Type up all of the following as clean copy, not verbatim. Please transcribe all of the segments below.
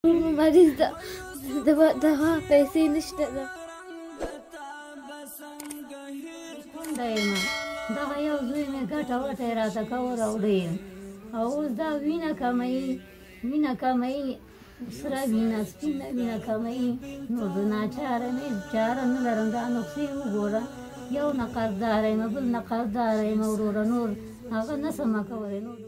مریض ده، دغه پیسې نشته ده. کونډه یم، دغه یو زوی مې ګټه وټه یې راته کوله وړی یم، او اوس دا وینه کموي، وینه کموي، سره وینه سپینه وینه کموي. نو زه ناچاره یم، هېڅ چاره نه لرم. دا نسخې وګوره، یو نه قرضداره یم، بل نه قرضداره یم وروره، نور هغه نه سمه کولی. نور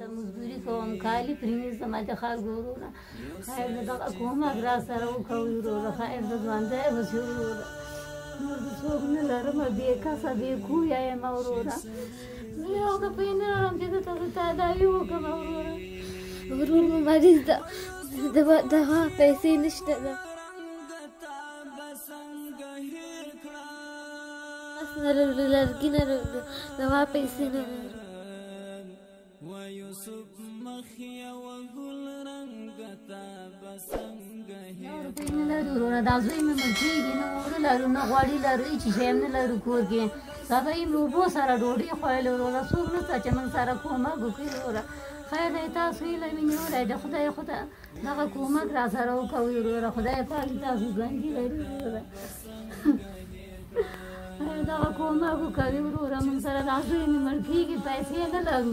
دغه مزدوري کوم، کالي پرېنیسم د خلکو وروره. خیر د دغه کومک را سره وکوئ وروره، خیر د ژوندی اوسې وروره. نور زه څوک نه لرم، بې کسه بې کویه یم وروره. زه یو روپۍ نه لرم چې ده ته زه تداوي وکړم وروره. ورور مې مریض ده، دغه پیسې نشته ده. اس نه لرو، لرګي نه لرو، دوا پیسې نه لرو. یو روپۍ نه لرو وروره، دا زوی مې مړ کېږي، نه اوړه لرو نه غوړي لرو، هېڅ شی هم نه لرو کور کې. سبا یې مې اوبو سره ډوډۍ خوړلې وروره، څوک نشته چې موږ سره کومک وکړي وروره. خیر دی، تاسو هیله مې نیولی د خدای خدای دغه کومک را سره وکوئ وروره. خدای پاک تاسو ژوندي لري وروره، دغه کومک وکوي وروره موږ سره. دا زوی مې مړ کېږي، پیسې نه لرو.